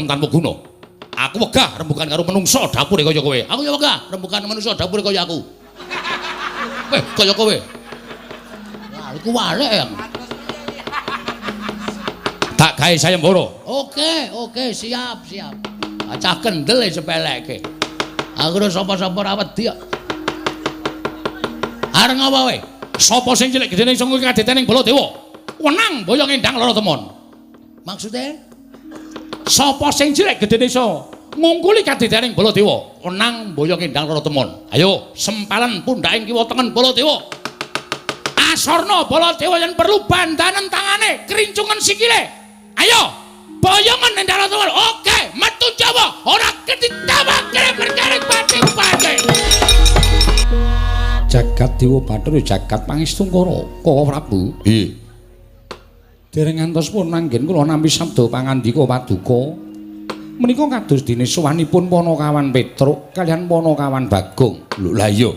Tanpa guna. Aku wegah rembugan karo menungsa dapure kaya kowe. Aku ya wegah rembugan menungsa dapure kaya aku. Weh, kaya kowe. Wah, iku walek ya. Tak gawe sayembara. Oke, oke, siap, siap. Cah kendel e sepeleke. Aku ora sapa-sapa ora wedi kok. Arep ngapa kowe? Sapa sing cilik gedene iso ngungkuli kadetening Baladewa? Wenang boyong endang lara temon. Maksude? Sapa sing cilik gedene iso ngungkuli kadetening Baladewa? Wenang boyong endang lara temon. Ayo, sempalen pundhaking kiwa tengen Baladewa. Asorna Baladewa yen perlu bandanen tangane, krincungen sikile. Ayo, boyongan endang lara temon. Oke, metu Jawa, ora ketitawakne perkara pati-pati. Jagat Dewa Bathara jagat pangestungkara Kaka Prabu. Nggih. Dereng ngantos pun manggen kula nampi sabda pangandika paduka. Menika kados dene sowanipun Panakawan Petruk kaliyan Panakawan Bagong. Lho lah iya.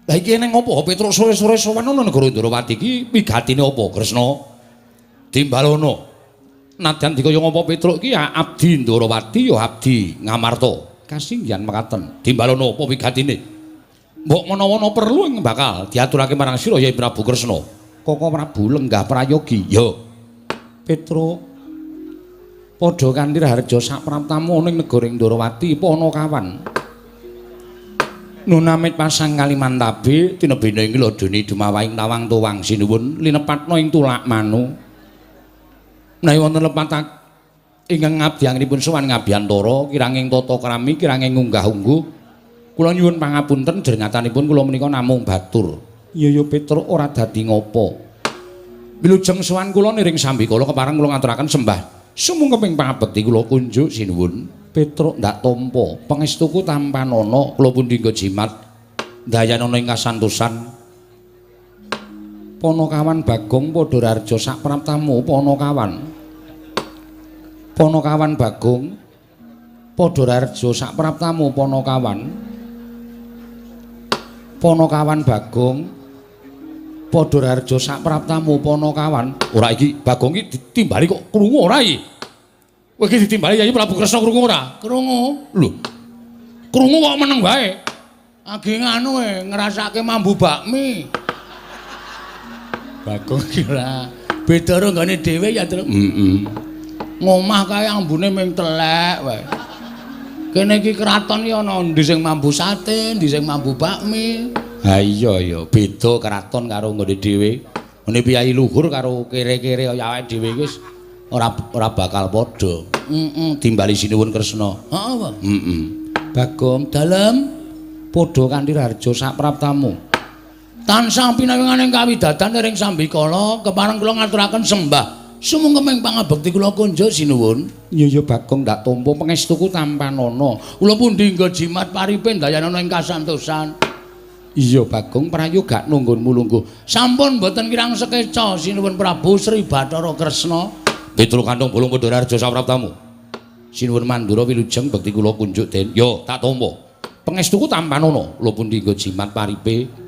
Lah iki eneng apa Petruk sore-sore sowan ana negara Ndrawati iki wigatine apa Kresna? Timbalono. Nadyan dikaya ngapa Petruk iki ya abdi Ndrawati ya abdi Ngamarta. Kasinggihan mekaten. Timbalono apa wigatine? Mbok menawa ana perlu ing bakal diaturake marang sira ya Prabu Kresna. Kaka Prabu lenggah prayogi. Ya. Petruk padha kanthi raharja sapraptamu ning negara Ndrawati Panakawan. Nunamit pasang Kalimantabe tinebene ing ladone dumawahing tawang tuwang sinuwun linepatna ing tulak manu. Menawi wonten lepat ingkang ngabdianipun sowan ngabiyantara kiranging tata krami kiranging unggah-ungguh kula nyuwun pangapunten jernyatanipun kula menika namung batur. Iya ya Petruk ora dadi ngopo. Wilujeng sowan kula niring sambikala kepareng kula ngaturaken sembah sumungkeping pangabekti kula kunjuk sinuwun. Petruk ndak tampa pangestuku tampanana kula pundi nggo jimat ndayanana ing kasantosan. Panakawan Bagong padha raharja sapraptamu Panakawan. Panakawan Bagong padha raharja sapraptamu Panakawan. Panakawan Bagong padha raharja sapraptamu Panakawan. Ora iki Bagong iki ditimbali kok krungu ora iki? Kowe iki ditimbali Yayi Prabu Kresna krungu ora? Krungu. Lho. Krungu kok meneng wae. Agi nganu e ngrasake mambu bakmi. Bagong iki ora beda karo nggone dhewe ya, Truk. Heeh. Ngomah kae ambune ming telek wae. Kene iki kraton iki ana endi sing mambu sate, endi sing mambu bakmi. Ha iya ya, beda kraton karo nggone dhewe. Ngene piyayi luhur karo kere-kere kaya awake dhewe iki wis ora ora bakal padha. Heeh, timbali sinuwun Kresna. Heeh apa? Heeh. Bagong dalem padha kanthi raharja sapraptamu. Tansah pinawinganing kawidadan ring sambikala kepareng kula ngaturaken sembah sumungkeping pangabekti kula kunjuk sinuwun. Iya ya Bagong ndak tampa pangestuku tampanana. Kula pundi nggo jimat paripe ndayanana ing kasantosan. Iya Bagong prayoga nunggunmu lungguh. Sampun mboten kirang sekeca sinuwun Prabu Sri Bathara Kresna. Petruk Kanthong Bolong padha raharja sapraptamu. Sinuwun Mandura wilujeng bekti kula kunjuk den. Yo tak tampa. Pangestuku tampanana. Kula pundi nggo jimat paripe.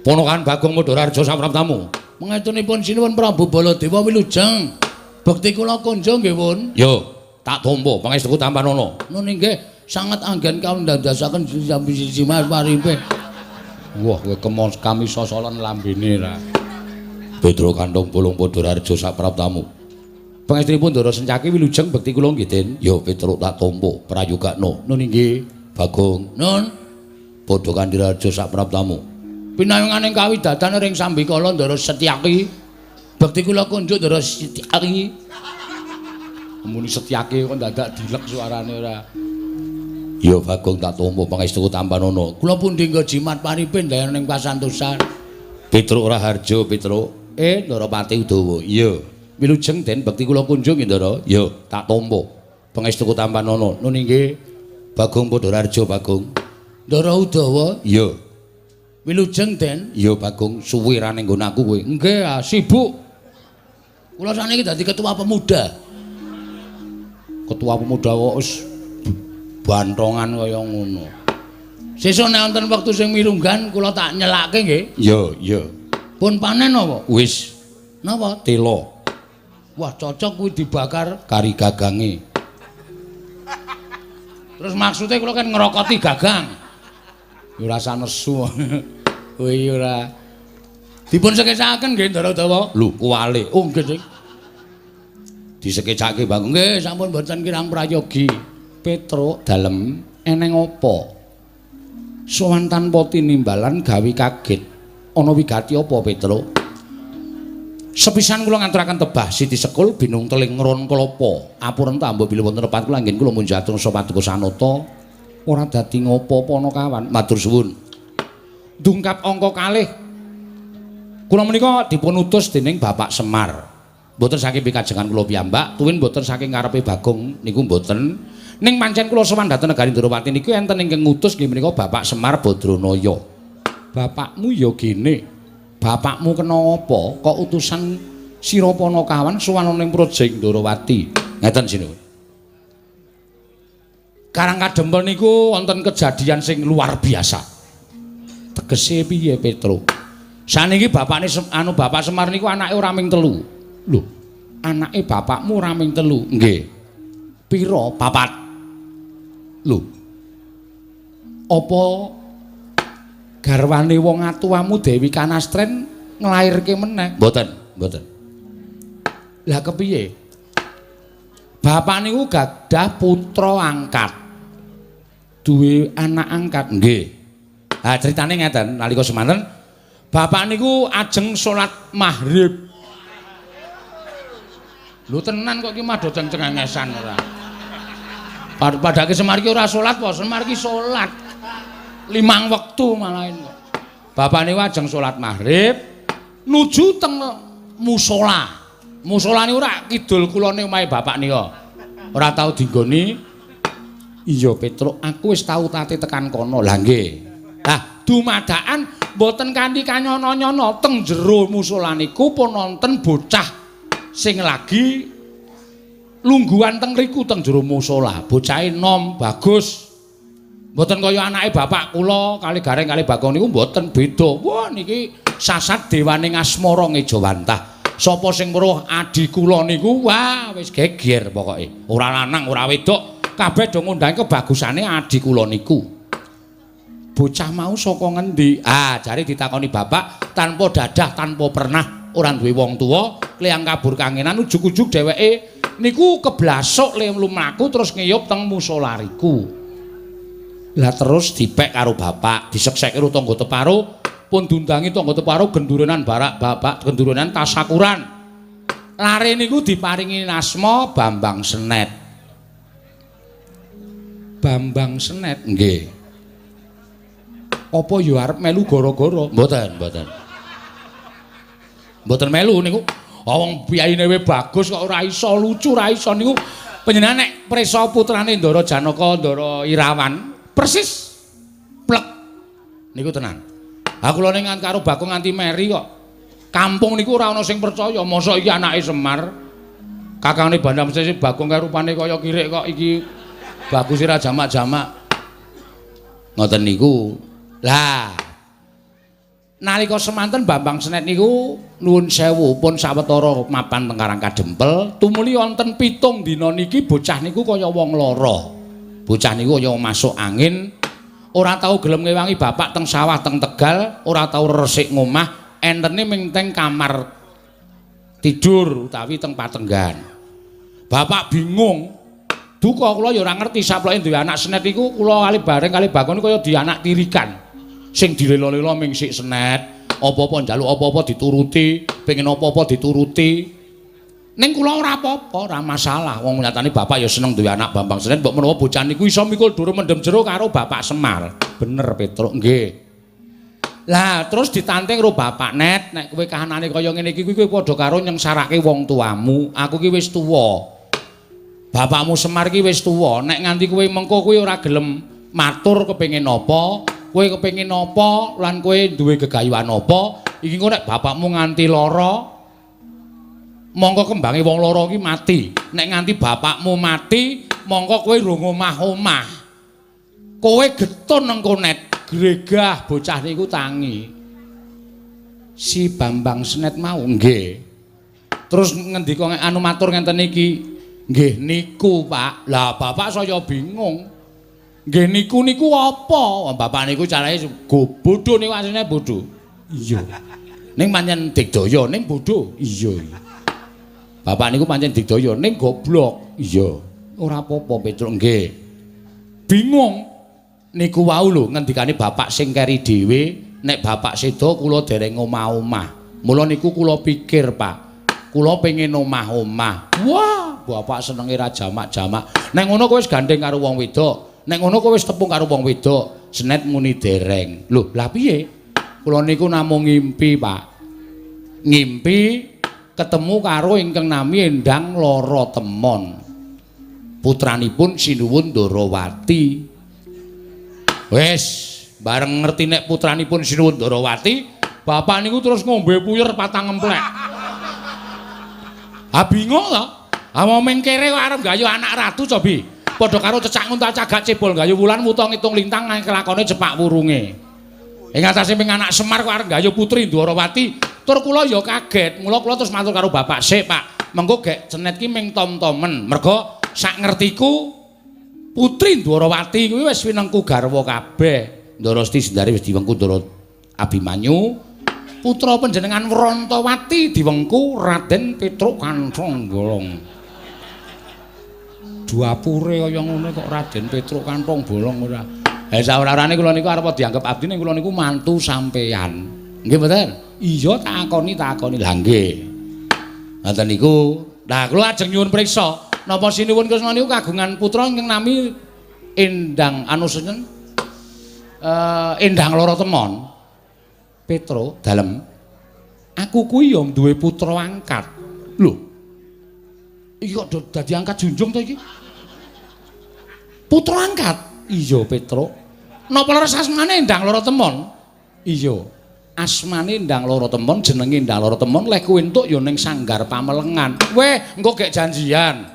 Ponokan Bagong padha raharja sapraptamu. Pangestunipun sinuwun Prabu Baladewa wilujeng. Bekti kula kunjuk nggih, Pun. Yo, tak tampa pangestuku tampanana. Nun inggih sanget anggen kaundandasaken jimat paripe. Wah, kowe kemos kami sosolan lambene ra. Petruk Kanthong Bolong padha raharja sapraptamu. Pangestunipun Ndara Sencaki wilujeng bekti kula nggih, Den. Yo, Petruk tak tampa prayogakno. Nun inggih, Bagong. Nun. Padha kanthi raharja sapraptamu. Pinayunganing kawidadan ring sambikala Ndara Setyaki. Bekti kula kunjuk Ndara Setyaki. Muni Setyaki kok dadak dilek suarane ora. Ya Bagong tak tampa pangestuku tampanana. Kula pundi nggo jimat paripe ndayana ning kasantosan. Petruk Raharja Petruk. Ndara Pati Udawa. Iya. Wilujeng Den bekti kula kunjung nggih Ndara. Ya, tak tampa. Pangestuku tampanana. Nun inggih. Bagong padha raharja Bagong. Ndara Udawa. Iya. Wilujeng Den. Iya Bagong, suwe ra ning nggon aku kowe. Nggih, ah, sibuk. Kula saniki dadi ketua pemuda. Ketua pemuda kok wis bantongan kaya ngono. Sesuk nek wonten wektu sing mirunggan kula tak nyelake nggih. Iya, iya. Pun panen apa? Wis. Napa? Tela. Wah, cocok kuwi dibakar kari gagange. Terus maksudnya kula kan ngerokoti gagang. Ya ora nesu. Kuwi ora. Dipun sekecakaken nggih Ndara Dawa. Lho, kuwale. Oh nggih, Dik. Disekecake Bagong. Nggih, sampun mboten kirang prayogi. Petruk dalem eneng apa? Sowan tanpa tinimbalan gawe kaget. Ana wigati apa, Petruk? Sepisan kula ngaturaken tebah Siti Sekul binung teling ron klapa. Apuren ta mbok bilih wonten lepat kula anggen kula munjatur paduka sanata. Ora dadi ngopo-apa ana kawan. Matur suwun. Dungkap angka kalih. Kula menika dipun utus dening Bapak Semar. Mboten saking pikajengan kula piyambak, tuwin mboten saking karepe Bagong niku mboten. Ning pancen kula sowan dhateng negari Ndrawati niku enten ingkang ngutus nggih menika Bapak Semar Badranaya. Bapakmu ya gene. Bapakmu kena apa kok utusan sira Panakawan sowan ning Praja Ndrawati. Ngeten sinuwun. Karang Kadempel niku wonten kejadian sing luar biasa. Tegese piye, Petruk? Saniki bapakne anu Bapak Semar niku anake ora ming telu. Lho, anake bapakmu ora ming telu? Nggih. Pira? Papat. Lho. Apa garwane wong atuwamu Dewi Kanastren nglairke meneh? Mboten, mboten. Lah kepiye? Bapak niku gadah putra angkat. Duwe anak angkat? Nggih. Ha critane ngeten, nalika semanten bapak niku ajeng salat maghrib. Lho tenan kok iki mah do cengengesan ora. Padake Semar iki ora salat apa? Semar iki salat. 5 wektu malahin kok. Bapak niku ajeng salat maghrib nuju teng musala. Musala niku ora kidul kulone omahe bapak nika. Ora tau dinggoni. Iya Petruk, aku wis tau tate tekan kono. Lah nggih. Lah dumadakan mboten kanthi kanyono-nyono teng jero musala niku pun wonten bocah sing lagi lungguhan teng riku teng jero musala. Bocahe nom, bagus. Mboten kaya anake bapak kula kali Gareng kali Bagong niku mboten beda. Wah niki sasat dewane ngasmara ngejawantah. Sapa sing weruh adi kula niku wah wis geger pokoke. Ora lanang ora wedok, kabeh do ngundang kebagusane adi kula niku. Bocah mau saka ngendi? Ah, jare ditakoni bapak tanpa dadah, tanpa pernah ora duwe wong tuwa, kliyang kabur kangenan ujug-ujug dheweke niku keblasuk le lumaku terus ngiyup teng musala riku. Lah terus dipek karo bapak, disekseke karo tangga teparo, pun diundangi tangga teparo gendurenan barak bapak, gendurenan tasakuran. Lare niku diparingi asma Bambang Senet. Bambang Senet nggih. Apa ya arep melu gara-gara? Mboten, mboten. Mboten melu niku. Wong piyayine we bagus kok ora iso lucu, ora iso niku. Panjenengan nek prisa putrane Ndara Janaka, Ndara Irawan, persis plek niku tenan. Ha kula ning karo Bagong nganti meri kok. Kampung niku ora ana sing percaya, mosok iki anake Semar. Kakangne Bandam Sesi Bagong kae rupane kaya kirik kok iki bagus ora jamak-jamak. Ngoten niku. Lah nalika semanten Bambang Senet niku nuwun sewu pun sawetara mapan teng Karang Kadempel, tumuli wonten 7 dina niki bocah niku kaya wong lara. Bocah niku kaya masuk angin, ora tau gelem ngewangi bapak teng sawah teng Tegal, ora tau resik ngomah, entene ming teng kamar tidur utawi teng patenggan. Bapak bingung. Duka kula ya ora ngerti saploke duwe anak Senet iku kula kali bareng kali Bagong kaya di anak tirikan. Sing dilela-lela ming sik Senet, apa-apa njaluk apa-apa dituruti, pengen apa-apa dituruti. Ning kula ora apa-apa, ora masalah. Wong nyatane bapak ya seneng duwe anak Bambang Senet, mbok menawa bocah niku iso mikul dhuwur mendem jero karo Bapak Semar. Bener Petruk, nggih. Lah terus ditanting karo bapak, Net, nek kowe kahanane kaya ngene iki kowe padha karo nyengsarake wong tuamu. Aku ki wis tuwa. Bapakmu Semar ki wis tuwa, nek nganti kowe mengko kowe ora gelem matur kepengin apa, kowe kepengin apa lan kowe duwe gegayuhan apa, iki engko nek bapakmu nganti lara, mongko kembange wong lara ki mati. Nek nganti bapakmu mati, mongko kowe rung omah-omah. Kowe getun engko Net, gregah bocah niku tangi. Si Bambang Senet mau nggih. Terus ngendika anu matur ngenten iki. Nggih niku, Pak. Lah bapak saya bingung. Nggih niku niku apa? Bapak niku carane go bodho niku asline bodho. Iya. Ning pancen digdaya, ning bodho. Iya. Bapak niku pancen digdaya, ning goblok. Iya. Ora apa-apa, Petruk nggih. Bingung. Niku wau lho ngendikane bapak sing keri dhewe, nek bapak seda kula dereng omah-omah. Mula niku kula pikir, Pak. Kula pengin omah-omah. Wah, bapak senenge ra jamak-jamak. Nek ngono kowe wis gandeng karo wong wedok. Nek ngono kowe wis tepung karo wong wedok. Senet muni dereng. Lho, lah piye? Kula niku namung ngimpi, Pak. Ngimpi ketemu karo ingkang nami Endang Lara Temon. Putranipun Sinuwun Ndarawati. Wis, bareng ngerti nek putranipun Sinuwun Ndarawati, bapak niku terus ngombe puyer patang emplek. Ah bingung to. Ah wong kere kok arep gayuh anak ratu cobi. Padha karo cecak nguntal cagak cebol gayuh wulan wuta ngitung lintang kelakone cepak wurunge. Ing atase ping anak Semar kok arep gayuh putri Ndwarawati. Tur kula ya kaget. Mula kula terus matur karo bapak sik, Pak. Mengko gek cenet ki ming tom-tomen. Mergo sak ngertiku putri Ndwarawati kuwi wis winengku garwa kabeh. Ndara Siti Sendari wis diwengku Ndara Abimanyu. Putra panjenengan Wrantawati diwengku Raden Petruk Kanthong Bolong. Duapure kaya ngono kok Raden Petruk Kanthong Bolong ora. Ha saora-orane kula niku arep dianggep abdi ning kula niku mantu sampeyan. Nggih mboten? Iya takoni takoni. Lah nggih. Ngoten niku. Lah kula ajeng nyuwun priksa, napa Sinuwun Kresna niku kagungan putra ingkang nami Endang anu sinten? Endang Lara Temon. Petro dalem. Aku kuwi ya duwe putra angkat. Lho. Iki kok dadi angkat junjung to iki? Putra angkat? Iya, Petro. Napa leres asmane Endang Lara Temon? Iya. Asmane Endang Lara Temon, jenenge Endang Lara Temon, leh kuwi entuk ya ning Sanggar Pamelengan. Weh, engko gek janjian.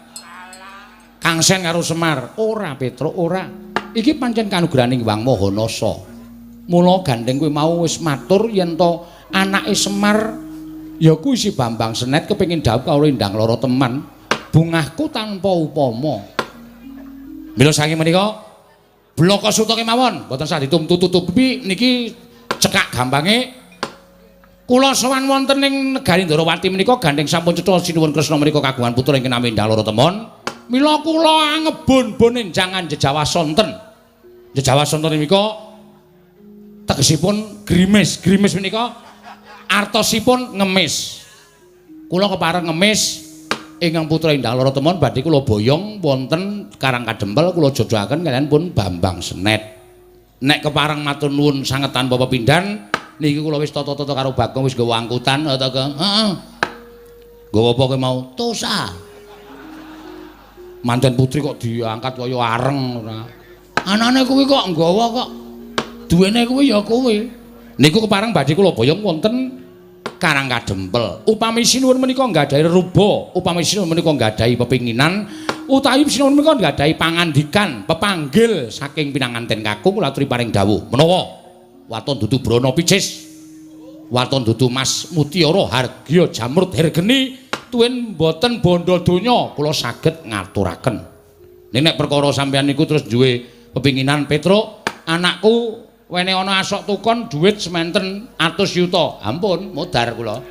Kang Sen karo Semar. Ora, Petro, ora. Iki pancen kanugrahaning Hyang Maha Nasa. Mula gandeng kuwi mau wis matur yen to anake Semar ya kuwi si Bambang Senet kepengin dhawuh karo Endang Lara Teman. Bungahku tanpa upama. Mila saking menika blaka suta kemawon mboten sah ditumtu-tutupi niki cekak gampange kula sowan wonten ing negari Ndrawati menika gandeng sampun cetha Sinuwun Kresna menika kagungan putra ingkang nami Endang Lara Temon. Mila kula angebon-bon enjangan jejawa sonten. Jejawa sonten menika tegesipun grimis. Grimis menika artosipun ngemis. Kula kepareng ngemis ingkang putra Endang Lara Temon badhe kula boyong wonten Karang Kadempel kula jodohaken kaliyan pun Bambang Senet. Nek kepareng matur nuwun sanget tanpa pepindhan niki kula wis tata-tata karo Bagong wis nggawa angkutan ta Gong. Heeh. Nggawa apa kowe mau? Tosa. Manten putri kok diangkat kaya areng ora. Anane kuwi kok nggawa kok. Duwene kuwi ya kuwi. Niku kepareng badhe kula boyong wonten Karang Kadempel. Upami sinuwun menika nggadahi reruba, upami sinuwun menika nggadahi pepinginan, utawi sinuwun menika nggadahi pangandikan, pepanggil saking pinanganten kakung kula aturi paring dawuh. Menawa waton dudu brana picis, waton dudu mas mutiara hargya jamrut hergeni, tuwin boten bondo donya kula saged ngaturaken. Ning nek perkara sampeyan niku terus duwe pepinginan Petruk, anakku wene ana asok tukon dhuwit sementen atus yuta. Ampun, modar kula.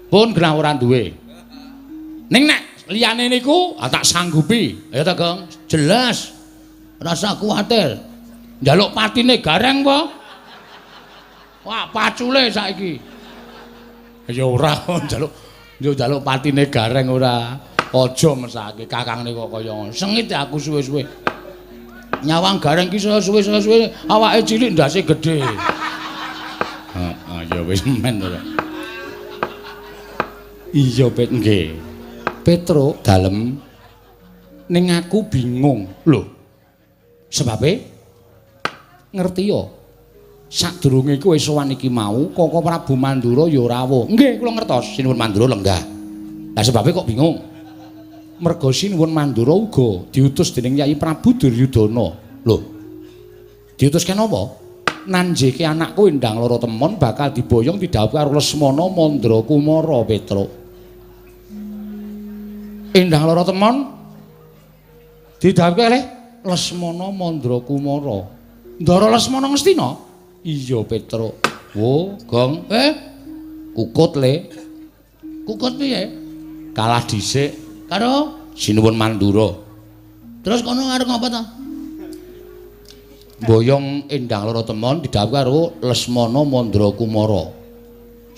Pun genah ora duwe. Ning nek liyane niku ah, tak sanggupi. Ayo ta, Gong. Jelas. Rasa kuwatir. Njaluk patine gareng apa? Wah, pacule saiki. Ya ora njaluk yo njaluk patine gareng ora. Aja mesake kakangne kok kaya ngono. Sengit aku suwe-suwe. Nyawang gareng ki saya suwe saya suwe awake cilik ndase gedhe. Heeh, ya wis men ora. Iya, Pet nggih. Petruk dalem ning aku bingung. Lho. Sebabe ngerti yo. Sadurunge kowe sowan iki mau, Koko Prabu Mandura ya rawuh. Nggih, kula ngertos Sinuwun Mandura lenggah. Lah sebabe kok bingung? Merga Sinuwun Mandura uga diutus dening Yai Prabu Duryudana. Lho. Diutus kenapa? Nanjeke anakku Endang Lara Temon bakal diboyong didhawuhi karo Lesmana Mandra Kumara Petruk. Endang Lara Temon didhawuhke oleh Lesmana Mandra Kumara. Ndara Lesmana Ngastina? Iya, Petruk. Wo, Gong. Kukut le. Kukut piye? Kalah dhisik karo Sinuwun Mandura. Terus kono arep ngapa ta? Boyong Endang Lara Temon didhawuhke karo Lesmana Mandra Kumara.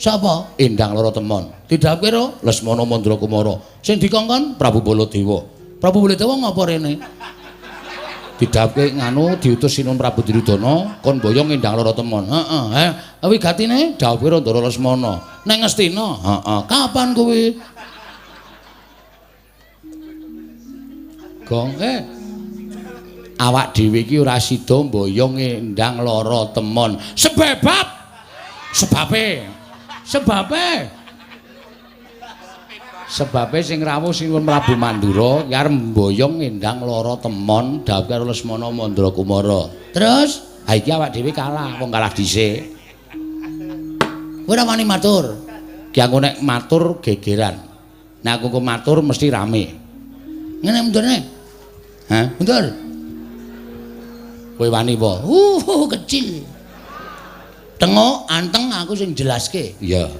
Sapa? Endang Lara Temon. Didhawuhke karo Lesmana Mandra Kumara. Sing dikongkon Prabu Baladewa. Prabu Baladewa ngapa rene? Didhawuhke nganu diutus Sinuwun Prabu Duryudana kon boyong Endang Lara Temon. Heeh, wigatine dhawuhke karo Ndara Lesmana. Neng Ngastina. Heeh. Kapan kuwi? Gong, awak dhewe iki ora sida mboyong Endang Lara Temon. Sebab sebabe sing rawuh Sinuwun Prabu Mandura ki arep mboyong Endang Lara Temon dhawuh karo Lesmana Mandra Kumara. Terus, ha iki awak dhewe kalah, wong kalah dhisik. Kowe ora wani matur. Ki aku nek matur gegeran. Nek aku matur mesti rame. Ngene mundurne. Hah? Mundur. Kowe wani apa? Kecil. Tengok anteng aku sing jelaske. Iya.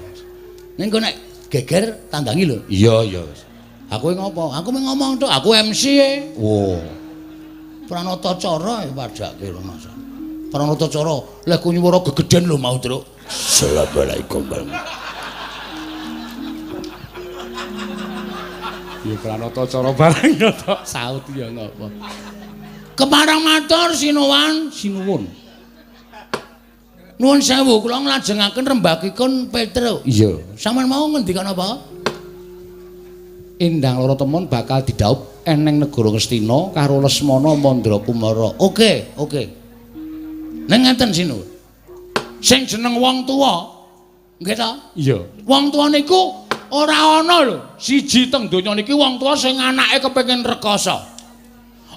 Ning kok nek geger tandangi lho. Iya, iya. Aku ngopo? Aku mung ngomong tok, aku MC e. Wo. Pranatacara padake lho Mas. Pranatacara, leh ku nyuwara gegeden lho mau, Truk. Assalamualaikum warahmatullahi. Ya pranatacara bareng ya tok saut ya ngopo. Kepareng matur sinuwun, sinuwun. Nuwun sewu kula nglajengaken rembagipun Petruk. Iya. Sampeyan mau ngendikan apa? Endang Lara Temon bakal didhaup eneng negara Ngastina karo Lesmana Mandra Kumara. Oke, oke. Ning ngeten sinuwun. Sing jeneng wong tuwa, nggih ta? Iya. Wong tuwa niku ora ana lho, siji teng donya niki wong tuwa sing anake kepengin rekoso.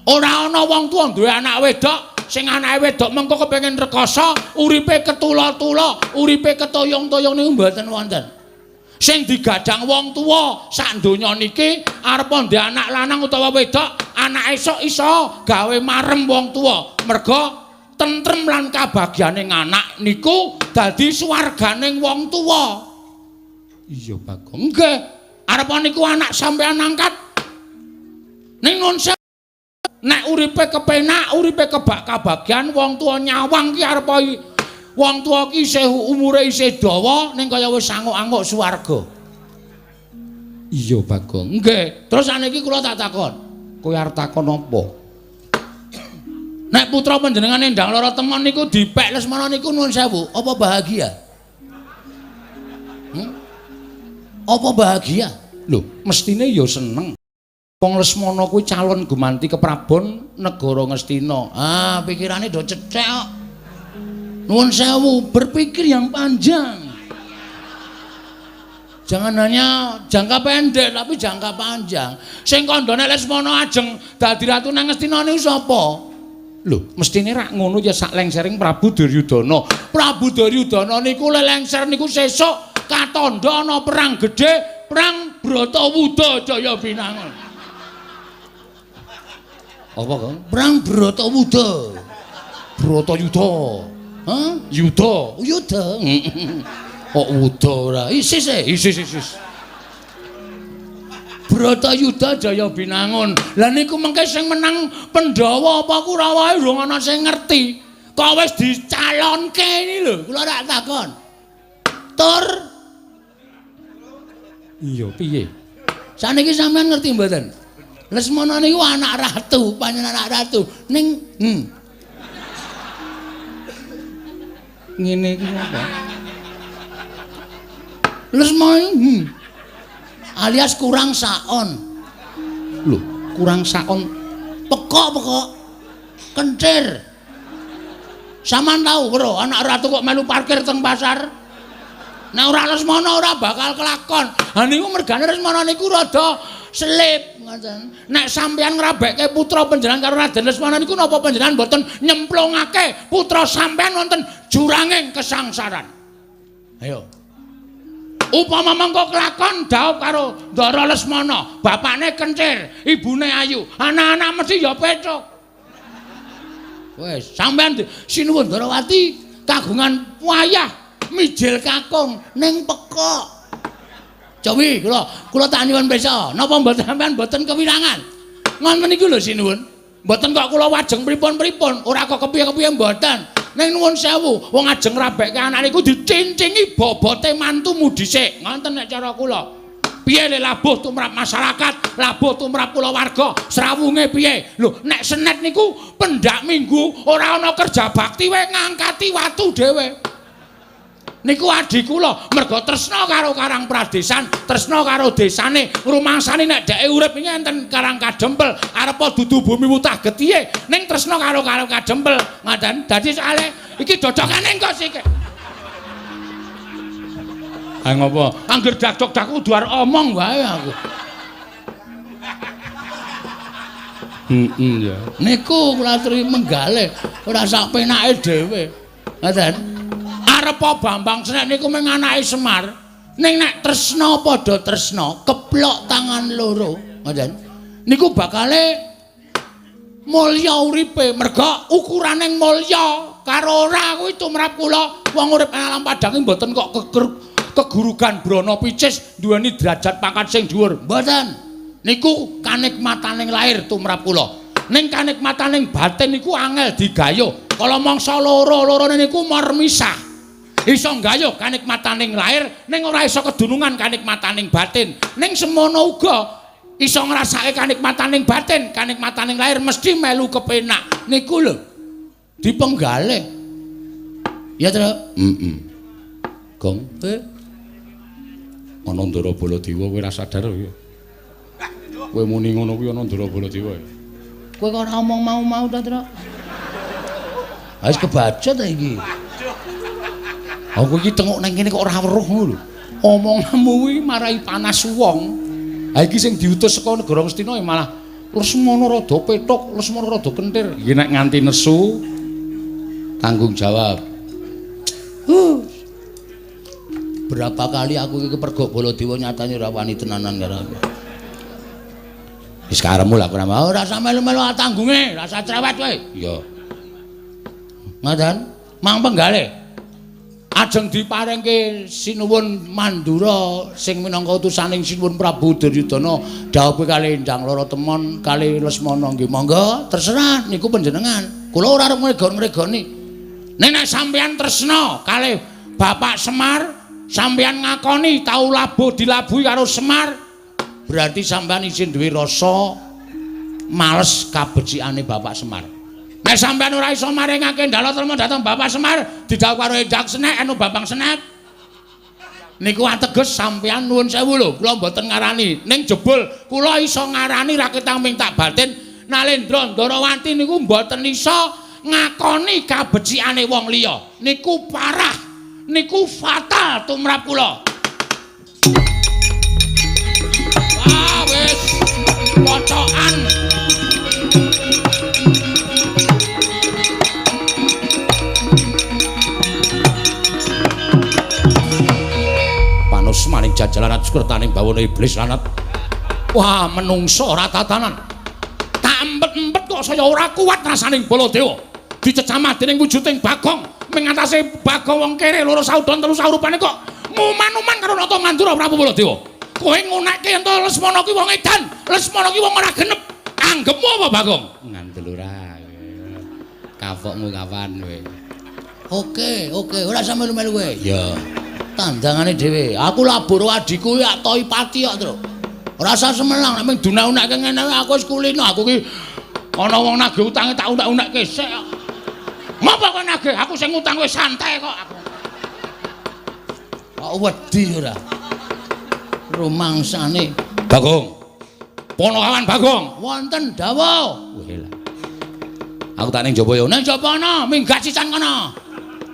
Ora ana wong tuwa duwe anak wedok sing anake wedok mengko kepengin rekoso, uripe ketula-tula, uripe ketoyong-toyong niku mboten wonten. Sing digadang wong tuwa sak donya niki arep ndek anak lanang utawa wedok, anak esuk iso gawe marem wong tuwa. Merga tentrem lan kabagyane anak niku dadi swarganing wong tuwa. Iya, Bagong. Nggih. Arep niku anak sampean angkat. Ning nun nek uripe kepenak, uripe kebak kabagyan, wong tuwa nyawang ki arep wong tuwa ki isih umure isih dawa ning kaya wis anguk-anguk swarga. Iya, Bagong. Nggih. Terus saniki kula tak takon. Kowe arep takon apa? Nek putra panjenengan Endang Lara Temon niku dipek Lesmana niku nuwun sewu, apa bahagia? Apa bahagia? Lho, mestine ya seneng. Wong Lesmana kuwi calon gumanti keprabon negara Ngastina. Ah, pikirane do cethek kok. Nuwun sewu, berpikir yang panjang. Jangan hanya jangka pendek tapi jangka panjang. Sing kandhane Lesmana ajeng dadi ratu nang Ngastina niku sapa? Lho, mestine rak ngono ya sak lengsering Prabu Duryudana. Prabu Duryudana niku lelengser niku sesuk katandha ana perang gedhe, perang Bratawuda Jaya Binangun. Apa, Kang? Perang Bratawuda. Bratayuda. Hah? Yuda. Yuda. Kok wuda ora? Isis e, isis isis. Bratayuda Jaya Binangun. Lah niku mengke sing menang Pandhawa apa Kurawa urung ana sing ngerti. Kok wis dicalonke ini lho, kula rak takon. Tur. Iya, piye? Saniki sampean ngerti mboten? Lesmana niku anak ratu, panjenengan anak ratu. Ning ngene iki apa? Lesmana alias kurang saon. Lho, kurang saon pekok-pekok. Kencir. Sampeyan tau bro, anak ratu kok melu parkir teng pasar? Nek ora Lesmana ora bakal kelakon. Ha niku mergane Lesmana niku rada selip ngoten. Nek sampeyan ngrabekke putra panjenengan karo Raden Lesmana niku napa panjenengan mboten nyemplungake putra sampeyan wonten juranging kesangsaran? Ayo. Upama mengko kelakon dhaup karo Ndara Lesmana, bapakne kencir, ibune ayu, anak-anak mesti ya pecuk. Wis, sampean sinuwun Ndarawati kagungan wayah mijil kakung ning pekok. Cowi kula tak nyuwun pirsa, napa mboten sampean mboten kewirangan? Ngoten niku lho sinuwun. Mboten kok kula wajeng pripun-pripun, ora kok kepiye-kepiye mboten. Ning nuwun sewu, wong ajeng ngrabekke anak niku dicincingi bobote mantumu dhisik. Ngoten nek cara kula. Piye le labuh tumrap masyarakat, labuh tumrap kulawarga, srawunge piye? Lho, nek senet niku pendak minggu ora ana kerja bakti wae ngangkati watu dhewe. Niku adhi kula mergo tresna karo Karang Pradesan, tresna karo desane, rumangsane nek dheke urip iki enten Karang Kadempel, arepa dudu bumi wutah getihe, ning tresna karo Karang Kadempel. Ngoten. Dadi soalé iki dodokane engko sik. Ha ngopo? Angger dakdok-dak kudu arep omong wae aku. Heeh ya. Niku kula aturi menggale, ora sak penake dhewe. Ngoten. Arepa Bambang Senek niku mung anake Semar. Ning nek tresna padha tresna, keplok tangan loro, ngoten. Niku bakale mulya uripe, merga ukuraning mulya karo ora kuwi tumrap kula wong urip alam padang mboten kok kegurugan brana picis duweni derajat pangkat sing dhuwur. Mboten. Niku kanikmataning lahir tumrap kula. Ning kanikmataning batin niku angel digayuh. Kala mangsa loro-lorone niku mormisah. Iso nggayuh kanikmataning lahir ning ora iso kedunungan kanikmataning batin. Ning semono uga iso ngrasake kanikmataning batin, kanikmataning lahir mesti melu kepenak. Niku lho dipenggalih. Ya, Tru? Heeh. Gong, ana Ndara Baladewa kowe ora sadar ya. Kowe muni ngono kuwi ana Ndara Baladewa. Kowe kok ora omong mau-mau ta, Tru? Wis kebaca ta iki. Aku iki tengok nang kene kok ora weruh ngono lho. Omonganmu kuwi marai panas wong. Ha iki sing diutus saka negara Ngastina ya malah Lesmana rada pethuk, Lesmana rada kentir. Iki nek nganti nesu tanggung jawab. Berapa kali aku iki kepergok Baladewa nyatane ora wani tenanan karo aku. Wis karepmu lah ora mau ora usah melu-melu tanggunge, ora usah cerewet kowe. Iya. Ngoten, mang penggalih. Ajeng diparengke Sinuwun Mandura sing minangka utusaning Sinuwun Prabu Duryudana dhawuhe kalih Endang Lara Temon kalih Lesmana nggih monggo terserah niku panjenengan. Kula ora arep ngregon-ngregoni. Nek nek sampeyan tresna kalih Bapak Semar, sampeyan ngakoni tau labuh dilabuhi karo Semar, berarti sampeyan isih duwe rasa males kabecikane Bapak Semar. Nek sampeyan ora iso maringake ndala trema dhateng Bapak Semar, didhawuh karo Endang Senek anu Bambang Senek. Niku ateges sampeyan nuwun sewu lho, kula mboten ngarani. Ning jebul kula iso ngarani raketang ming tak batin Nalendra Ndarawati niku mboten iso ngakoni kabecikane wong liya. Niku parah, niku fatal tumrap kula. Wah, wis pocokan. Panus maning jajalan sukertaning bawana iblis lanat. Wah, menungso ora tatanan. Tak empet-empet kok saya ora kuat rasaning Baladewa. Dicecamah dening wujuding Bagong, mengatasi Bagong wong kere loro saudon telu saurupane kok nguman-uman karo Nata Mandura Prabu Baladewa. Kowe ngunekke yen to Lesmana ki wong edan, Lesmana ki wong ora genep. Anggepmu apa Bagong? Ngandel ora. Kapokmu kapan kowe? Oke, oke, ora usah melu-melu kowe. Ya. Tandangane dhewe. Aku labur adhiku ya toi pati kok, Tru. Ora usah semelang nek mung dunak-unakke ngene aku wis kulino. Aku ki ana wong nagih utange tak unak-unakke sik kok. Ngopo kowe nagih? Aku sing ngutang wis santai kok aku. Kok wedi ora? Rumangsane Bagong. Ponokawan Bagong. Wonten dawuh. Weh lah. Aku tak ning jaba ya. Ning jaba ana, minggat sisan kono.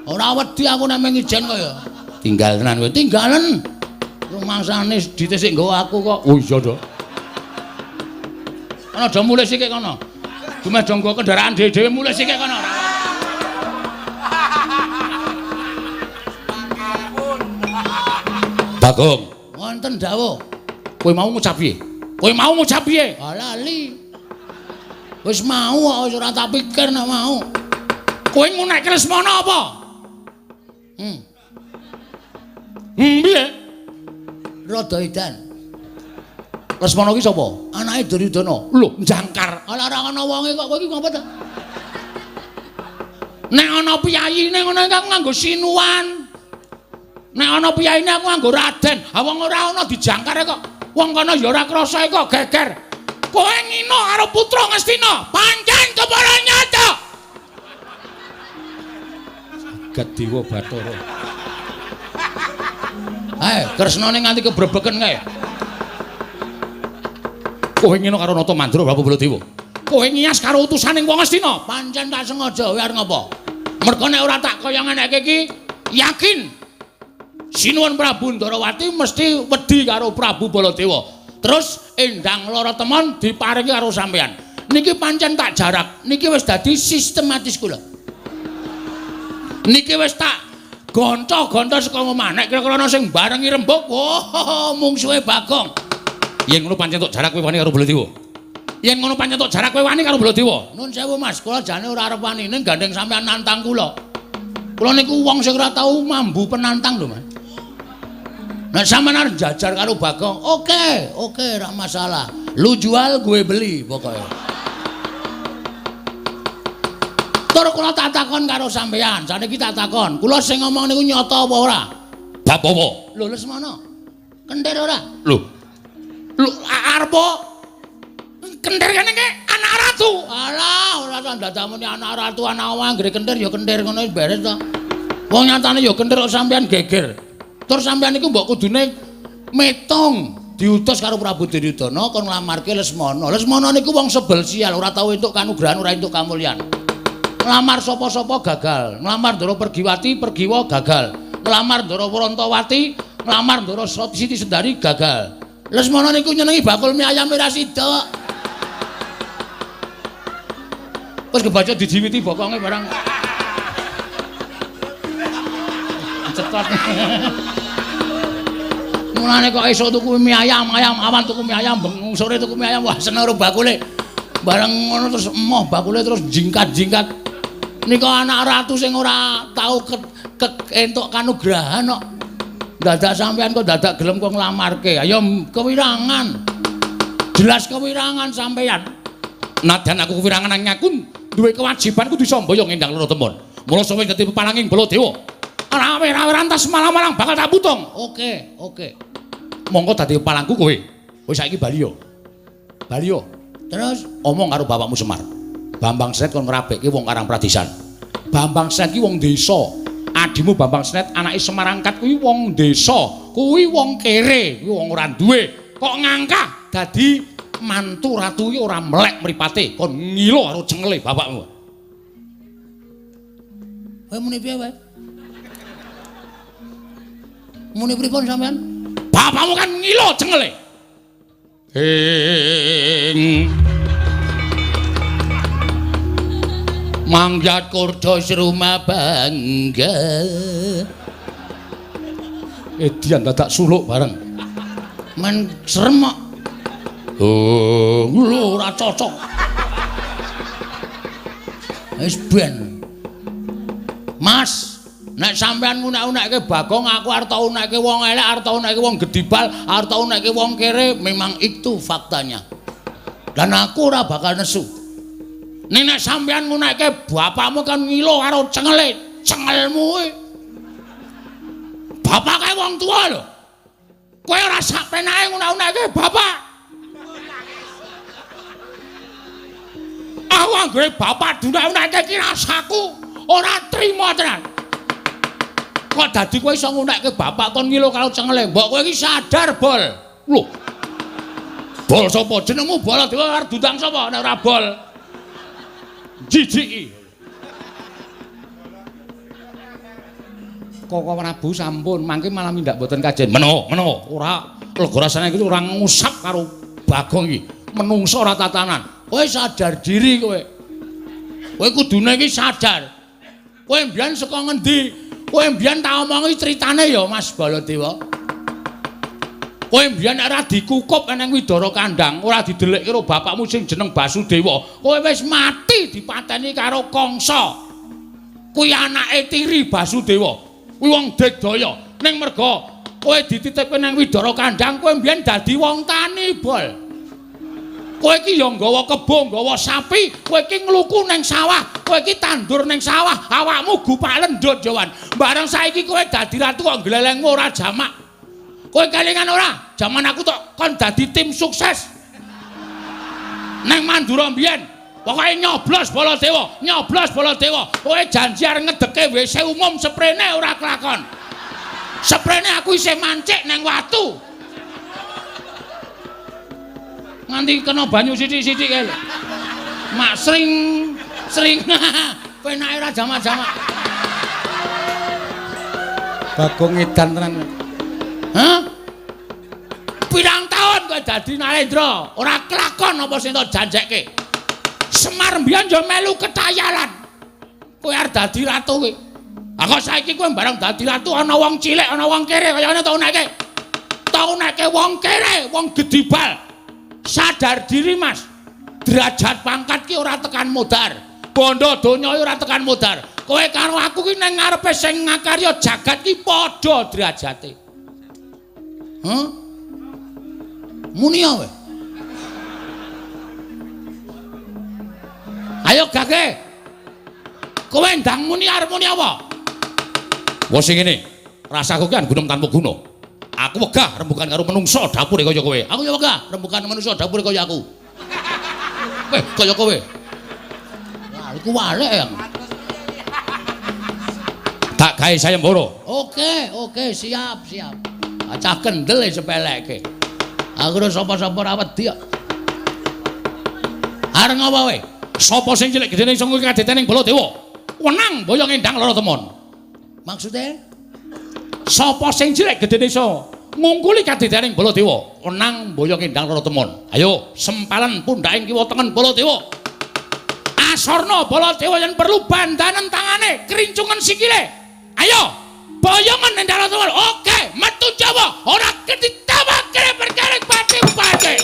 Ora wedi aku nek mung ijen kaya. Tinggal tenan kowe, tinggalen. Rumangsane dite sik nggawa aku kok. Oh iya to. Kono aja mulih sikik kono. Dumeh do nggawa kendaraan dhewe-dhewe mulih sikik kono. Bagong, wonten dawuh. Kowe mau ngucap piye? Kowe mau ngucap piye? Ah lali. Wis mau kok wis ora tak pikir nek mau. Kowe ngunekke Lesmana apa? Piye? Rada edan. Lesmana ki sapa? Anake Duryudana. Lho, jangkar. Ala ora ana wonge kok kowe iki ngopo ta? Nek ana piyayine ngono iki aku nganggo sinuwan. Nek ana piyayine aku nganggo raden. Ha wong ora ana dijangkar kok. Wong kono ya ora krasa kok geger. Kowe ngino karo putra Ngastina, pancen kepara nyata. Jagat Dewa Bathara. Kresnane nganti kebrebeken kae. Kowe ngino karo Nata Mandra Prabu Baladewa. Kowe ngias karo utusaning wong Ngastina, pancen tak sengaja kowe arep ngopo? Mergo nek ora tak kaya ngeneke iki, yakin Sinuwun Prabu Ndarawati mesti wedi karo Prabu Baladewa. Terus Endang Lara Temon diparingi karo sampeyan. Niki pancen tak jarak, niki wis dadi sistematis kula. Niki wis tak gonco-gonco saka omah. Nek kira-kira ana sing barengi rembug, wah, mungsuhe Bagong. Yen ngono pancen tok jarak kowe wani karo Baladewa. Yen ngono pancen tok jarak kowe wani karo Baladewa. Nun sewu Mas, kula jane ora arep wani ning gandeng sampeyan nantang kula. Kula niku wong sing ora tau mambu penantang lho, Mas. Nek sampeyan arep jajar karo Bagong, oke, oke, ora masalah. Lu jual, gue beli pokoknya. Tur kula tak takon karo sampeyan, saniki tak takon. Kula sing ngomong niku nyata apa ora? Bab apa? Lho Lesmana. Kentir ora? Lho. Lho arep kentir kene iki anak ratu. Alah, ora dadak muni anak ratu, anak wong anggere kentir ya kentir ngono wis beres to. Wong nyatane ya kentir kok sampeyan geger. Terus sampeyan niku mbok kudune metung diutus karo Prabu Duryudana kon nglamarke Lesmana. Lesmana niku wong sebel sial, ora tau entuk kanugrahan, ora entuk kamulyan. Nglamar sapa-sapa gagal, nglamar Ndara Pergiwati, Pergiwa gagal. Nglamar Ndara Wrantawati, nglamar Ndara Siti Sendari gagal. Lesmana niku nyenengi bakul mie ayam ora sida. Wis kebaca dijiwiti bokonge barang. Cetot. Mulane kok esuk tuku mie ayam, ayam awan tuku mie ayam, bengi sore tuku mie ayam, wah seneng karo bakule. Bareng ngono terus emoh bakule terus jingkat-jingkat. Nika anak ratu sing ora tau entuk kanugrahan kok. Dadak sampean kok dadak gelem kok nglamarke. Ayo kewirangan. Jelas kewirangan sampean. Nadyan aku kewirangan nanging aku duwe kewajiban kudu iso mboyong Endang Lara Temon. Mula sawise dadi peparanging Baladewa. Rawe-rawe rantas malang-malang bakal tak putung. Oke, oke. Monggo dadi palangku kowe. Wis saiki bali yo. Bali yo. Terus omong karo bapakmu Semar. Bambang Snet kon ngrabekke wong Karang Pradisan. Bambang Snet ki wong desa. Adimu Bambang Snet anake Semar angkat kuwi wong desa. Kuwi wong kere, kuwi wong ora duwe. Kok ngangkah dadi mantu ratu ki ora melek mripate, kon ngilo karo cengele bapakmu. Kowe muni piye wae? Muni pripun sampean? Bapakmu kan ngilo cengele. Ing mangyat kurda sruma bangga. Edian dadak suluk bareng. Men serem kok. Oh, lho ora cocok. Wis ben. Mas, nek sampean ngunek-unekke Bagong, aku arep tau unekke wong elek, arep tau unekke wong gedibal, arep tau unekke wong kere, memang itu faktanya. Dan aku ora bakal nesu. Ning nek sampean ngunekke bapakmu kan ngilo karo cengele, cengelmu kuwi. Bapak kae wong tuwa lho. Kowe ora sak penake ngunek-unekke bapak. Aku anggere bapak dunek-unekke iki rasaku ora trima tenan. Kok dadi kowe iso ngunekke bapak kon ngilo karo cengele? Mbok kowe iki sadar, Bol. Lho. Bol sapa? Jenengmu Baladewa arep diundang sapa nek ora Bol? Jijiki. Koko Prabu sampun mangke malah mindak mboten kajen. Meno, meno, ora lega rasane iki ora ngusap karo Bagong iki. Menungso ora tatanan. Kowe sadar diri kowe. Kowe kudune iki sadar. Kowe mbiyen saka ngendi? Kowe mbiyen tak omongi critane ya Mas Baladewa. Kowe mbiyen nek ora dikukup nang Widara Kandang, ora didelikke karo bapakmu sing jeneng Basudewa, kowe wis mati dipateni karo Kangsa. Kuwi anake tiri Basudewa. Kuwi wong digdaya. Ning merga kowe dititipke nang Widara Kandang, kowe mbiyen dadi wong tani, Bol. Kowe iki ya nggawa kebo, nggawa sapi, kowe iki ngluku nang sawah, kowe iki tandur nang sawah, awakmu gupak lendut, Jawan. Bareng saiki kowe dadi ratu kok glelengmu ora jamak. Kowe kelingan ora? Jaman aku tok kon dadi tim sukses. Nang Mandura mbiyen, pokoke nyoblos Baladewa, nyoblos Baladewa. Kowe janji arep ngedeke WC umum seprene ora kelakon. Seprene aku isih mancik nang watu. Nganti kena banyu sithik-sithik kae lho. Mak sring sring penake ora jamak-jamak. Bagong edan tenan. Hah? Pirang taun kowe dadi Narendra, ora kelakon apa sing tok janjekke. Semar mbiyen yo melu ketayalan. Kowe arep dadi ratu kowe. Ah kok saiki kowe bareng dadi ratu ana wong cilik, ana wong kere kaya ngene tok uneke. Tok uneke wong kere, wong gedibal. Sadar diri, Mas. Derajat pangkat ki ora tekan modar. Bondo donya ora tekan modar. Kowe karo aku ki nang ngarepe sing ngakarya jagat ki padha derajate. Hah? Muni kowe. Ayo gage. Kowe ndang muni arep muni apa? Wes sing ngene. Rasaku ki gunung tanpa guna. Aku wegah rembugan karo menungsa dapure kaya kowe. Aku ya wegah rembugan menungsa dapure kaya aku. Weh, kaya kowe. Wah, iku walek ya. Tak gawe sayembara. Oke, oke, siap, siap. Cah kendel sepeleke. Aku ora sapa-sapa ora wedi kok. Arep ngapa kowe? Sapa sing cilik gedene iso ngungkul kadetening Baladewa? Wenang boyong endang lara temon. Maksude? Sapa sing cilik gedene iso ngungkuli kadetening Baladewa? Wenang boyong endang lara temon. Ayo sempalan pundhaking kiwa tengen Baladewa. Asorna Baladewa yen perlu bandanen tangane, krincungen sikile. Ayo boyongan endang lara temon. Oke, metu Jawa ora ketitawake perkara pati-pati.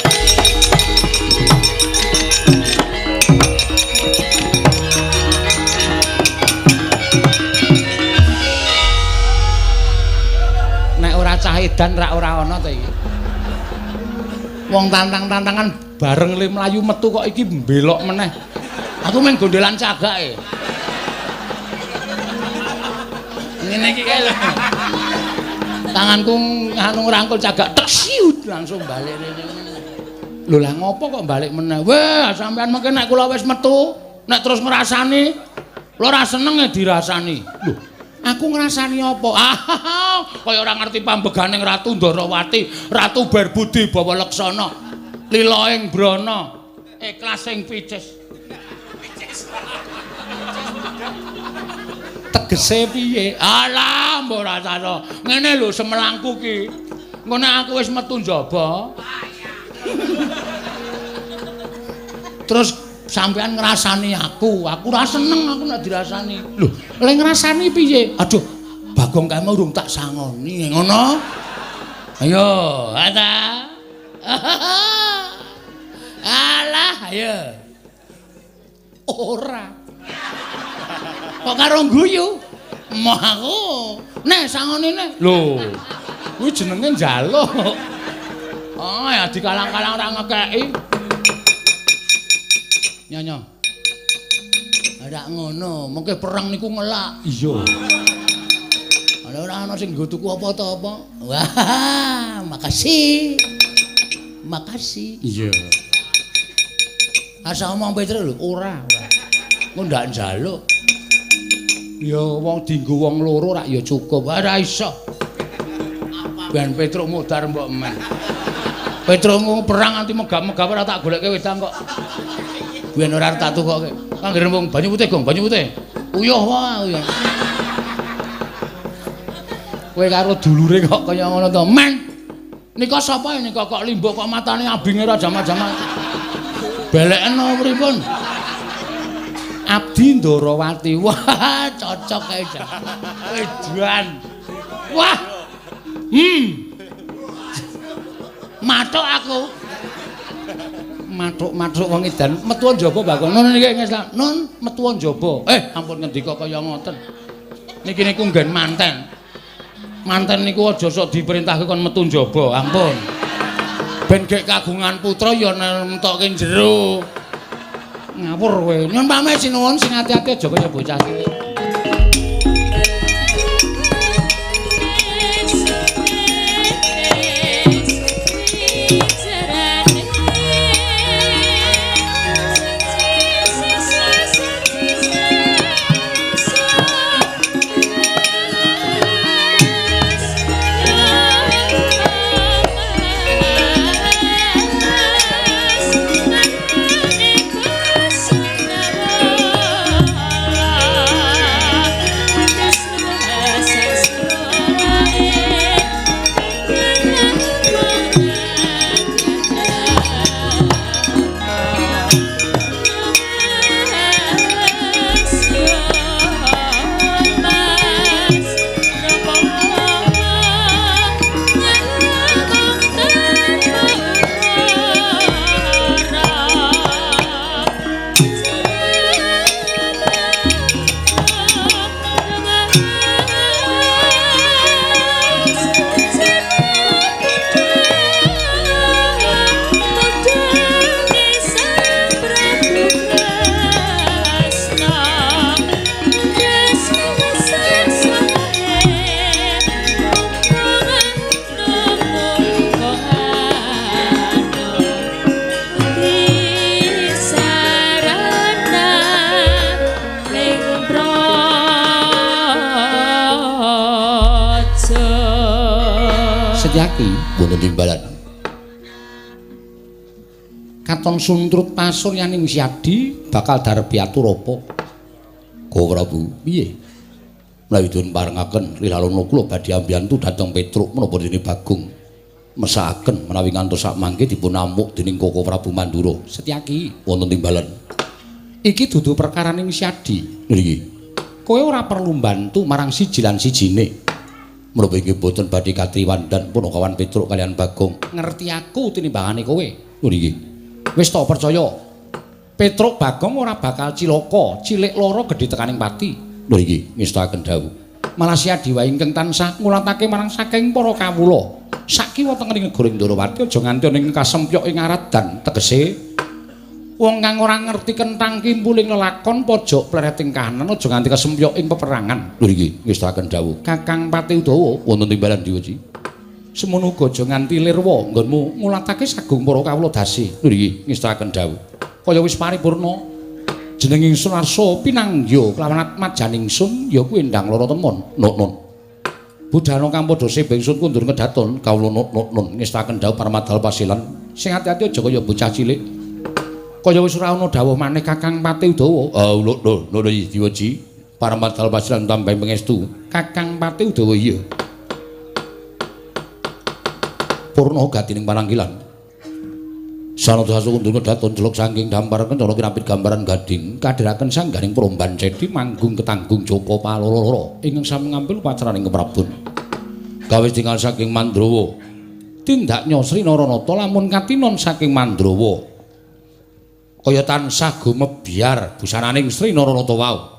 Nek ora cah edan rak ora ana to iki. Wong tantang-tantangan bareng le mlayu metu kok iki mbelok meneh. Aku mung gondelan cagake. Ngene iki kae lho. Tanganku nganu ngrangkul cagak tek siut langsung balik rene. Lho lah ngopo kok balik meneh? Wah, sampean mengke nek kula wis metu, nek terus ngrasani, kula ora seneng e dirasani. Lho, aku ngrasani apa? Ah, kaya ora ngerti pambeganing Ratu Ndorowati, Ratu Berbudi Bawa Leksana, lila ing brana, ikhlas ing picis. Tegese piye? Alah, mbok rasane. Ngene lho semelangku ki. Engko nek aku wis metu njaba. Terus sampean ngrasani aku, aku ora seneng aku nek dirasani. Lho, lek ngrasani piye? Aduh, Bagong kae mau urung tak sangoni, ngono. Ayo, ada. Alah, ayo. Ora. Kok karo guyu? Emoh aku. Nek sangoni nek. Lho, kuwi jenenge njaluk. Oh, ya dikalang-kalang ora ngekeki. Nyonya. Ora ngono, mengke perang niku ngelak. Iya. Ana ora ana sing nggo tuku apa ta apa. Wah, makasih. Makasih. Iya. Asa omong Petro lho, ora, ora. Engko ndak njaluk. Ya wong dienggo wong loro rak ya cukup. Ora iso. Ben Petruk modar mbok men. Petruk perang nganti megap-megap ora tak golekke wedang kok. Ben ora tak tukoke. Anggere wong banyu putih, Gong, banyu putih. Uyuh wae, uyuh. Kowe karo dulure kok kaya ngono to, men. Nika sapa nika kok limbuk kok matane abinge ora jamak-jamak. Beleken apa pripun? Abdi Ndorowati. Wah, cocok kae jan. Edan. Wah. Mathuk aku. Mathuk-mathuk wong edan metu njaba Bagong. Nun niki ngeslah. Nun metu njaba. Ampun ngendika kaya ngoten. Niki niku nggen manten. Manten niku aja sok diperintahke kon metu njaba, ampun. Ben gek kagungan putra ya nemtokke jero. Ngawur kowe. Nyun pamit sinuwun sing ati-ati aja kaya bocah cilik. Setyaki wonten timbalan. Katon suntrut pasuryaning Syadi bakal darep atur apa? Go Prabu, piye? Menawi dipun parengaken lilalana kula badhe ambiyantu dhateng Petruk menapa dene Bagong mesakaken menawi ngantos sak mangke dipun amuk dening Koko Prabu Mandura. Setyaki wonten timbalan. Iki dudu perkaraning Syadi. Nggih. Kowe ora perlu mbantu marang siji lan sijine. Menapa inggih boten badhe katriwandan punakawan Petruk kalian Bagong. Ngerti aku tinimbangane kowe. Lho nggih. Wis ta percaya. Petruk Bagong ora bakal cilaka, cilik lara gedhe tekaning pati. Lho nggih, ngestakaken dawuh. Malah Syadi wae ingkang tansah ngulatake marang saking para kawula. Sakiwa tengening negara Ndorowati aja nganti ana ing kasempyok ing aradan tegese wong kang ora ngerti kentang kimpuling lelakon pojok plereting kahanan aja nganti kesempyok ing peperangan. Lho nggih, ngestakaken dawuh. Kakang Pati Udawa wonten timbalan diwaji. Semono uga aja nganti lirwa nggonmu ngulatake sagung para kawula dasi. Lho nggih, ngestakaken dawuh. Kaya wis paripurna jeneng ingsun arsa pinangya kelawan atmajan ingsun ya kuwi endang lara temon. Nun. Budhana kang padha sebeng ingsun kundur kedaton kawula nun ngestakaken dawuh parmadal pasilan. Sing ati-ati aja kaya bocah cilik. Kaya wis ora ana dawuh maneh Kakang Pati Udawa. Lho lho lho diwaji paramadal pasilan tambahi pangestu. Kakang Pati Udawa iya. Purna gatining pananggilan. Sanada sakundur kedaton jeluk saking dampar kencana kinapit gambaran gading kadhiraken sangganing promban cedi manggung ketanggung Joko Paloro ingkang sami ngambil upacaraning keprabon. Gawe tinggal saking Mandrawa. Tindaknya Sri Naranata lamun katinon saking Mandrawa. Kaya tansah gumebyar busananing Sri Naranata wau.